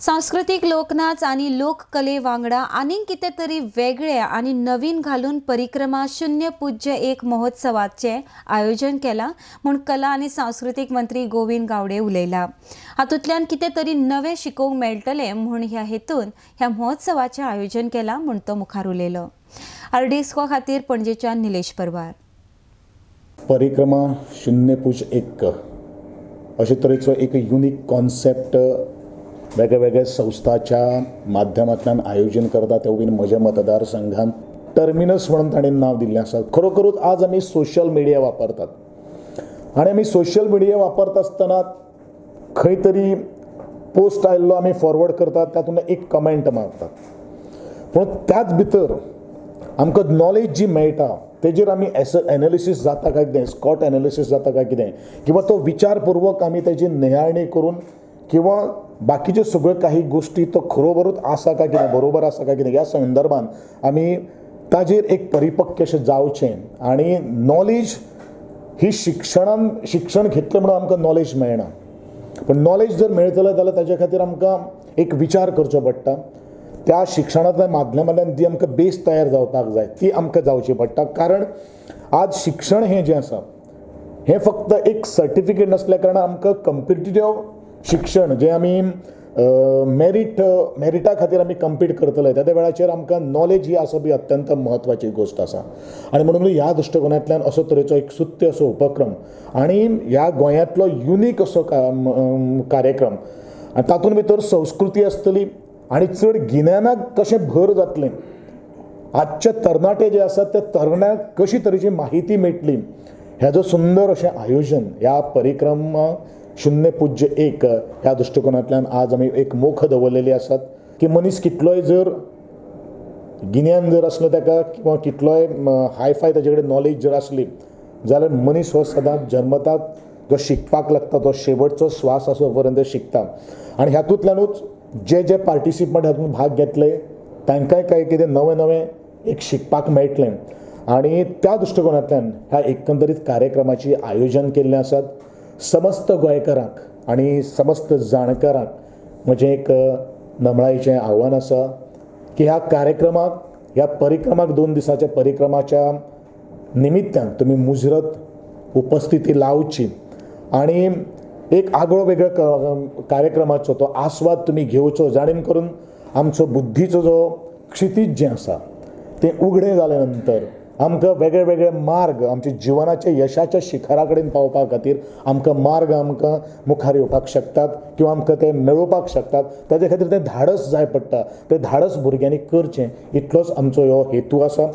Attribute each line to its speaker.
Speaker 1: सांस्कृतीक लोकनाच आनी लोककले वांगडा आनीक कितें तरी वेगळें आनी नवीन घालून परिक्रमा 0.1 महोत्सवाचें आयोजन केलां म्हूण कला आनी सांस्कृतीक मंत्री गोविंद गावडे उलयला. हातूंतल्यान कितें तरी नवें शिकोवंक मेळटलें म्हूण ह्या हेतून ह्या महोत्सवाचें आयोजन केलां म्हूण तो मुखार उलयलो. आरडीएक्सको खातीर पणजेच्यान निलेश परवार.
Speaker 2: परिक्रमा 0.1 अशे तरेचो एक युनीक कॉन्सेप्ट वेगळे वेगळे संस्थाच्या माध्यमांतल्यान आयोजन करता. ते बीन म्हज्या मतदारसंघान टर्मिनस म्हणून ताणें नांव दिल्लें आसा. खरोखरूच आज आमी सोशल मिडिया वापरतात आनी आमी सोशल मिडिया वापरता आसतना खंय तरी पोस्ट आयिल्लो आमी फॉरवर्ड करतात, तातूंत एक कमेंट मारतात, पूण त्याच भितर आमकां नॉलेज जी मेळटा तेजेर आमी एनालिसीस जाता काय कितें, स्कॉट एनालिसीस जाता काय कितें, किंवा तो विचारपूर्वक आमी तेजी नियाळणी करून किंवा बाकीच्यो सगळ्यो काही गोश्टी तो खरोबरूच आसा काय कितें, बरोबर आसा काय कितें, ह्या संदर्भान आमी ताजेर एक परिपक्व अशें जावचें. आनी नॉलेज ही शिक्षणान शिक्षण घेतलें म्हणून आमकां नॉलेज मेळना, पूण नॉलेज जर मेळटलें जाल्यार ताजे खातीर आमकां एक विचार करचो पडटा. त्या शिक्षणांतल्या माध्यमांतल्यान जी आमकां बेस तयार जावपाक जाय ती आमकां जावची पडटा. कारण आज शिक्षण हें जें आसा हें फक्त एक सर्टिफिकेट नासल्या कारणान आमकां कॉम्पिटिटीव शिक्षण जें आमी मेरिटा खातीर आमी कम्पीट करतले त्या वेळाचेर आमकां नॉलेज ही आसप ही अत्यंत म्हत्वाची गोश्ट आसा. आनी म्हणून ह्या दृश्टिकोनांतल्यान असो तरेचो एक सुत्य असो उपक्रम आनी ह्या गोंयांतलो युनीक असो कार्यक्रम आनी तातूंत भितर संस्कृती आसतली आनी चड गिन्यानाक कशें भर जातलें, आजचे तरणाटे जे आसात त्या तरणाट्यांक कशी तरेची म्हायती मेळटली हेजो सुंदर अशें आयोजन ह्या परिक्रमा 0.1 ह्या दृश्टिकोनांतल्यान आज आमी एक मोख दवरलेली आसात की मनीस कितलोय जर गिन्यान जर आसलें ताका किंवा कितलोय हायफाय ताजे कडेन नॉलेज जर आसली जाल्यार मनीस हो सदांच जन्मतात जो शिकपाक लागता तो शेवटचो श्वास आसो पर्यंत शिकता. आनी हातूंतल्यानूच जे जे पार्टिसिपंट हातूंत भाग घेतले तांकांय कांय कितें नवें नवें एक शिकपाक मेळटलें आनी त्या दृश्टिकोनांतल्यान ह्या एकंदरीत कार्यक्रमाची आयोजन केल्लें आसात. समस्त गोंयकारांक आनी समस्त जाणकारांक म्हजें एक नमळायेचें आव्हान आसा की ह्या कार्यक्रमाक, ह्या परिक्रमाक, 2 दिसाच्या परिक्रमाच्या निमित्तान तुमी मुजरत उपस्थिती लावची आनी एक आगळो वेगळो कार्यक्रमाचो तो आस्वाद तुमी घेवचो, जाणीव करून आमचो बुद्धीचो जो क्षितीज जें आसा तें उगडें जालें नंतर आमकां वेगळे वेगळे मार्ग आमच्या जिवनाच्या यशाच्या शिखरा कडेन पावपा खातीर आमकां मार्ग आमकां मुखार येवपाक शकतात किंवा आमकां ते मेळोवपाक शकतात. ताजे खातीर तें धाडस जाय पडटा, तें धाडस भुरग्यांनी करचें इतलोच आमचो हो हेतू आसा.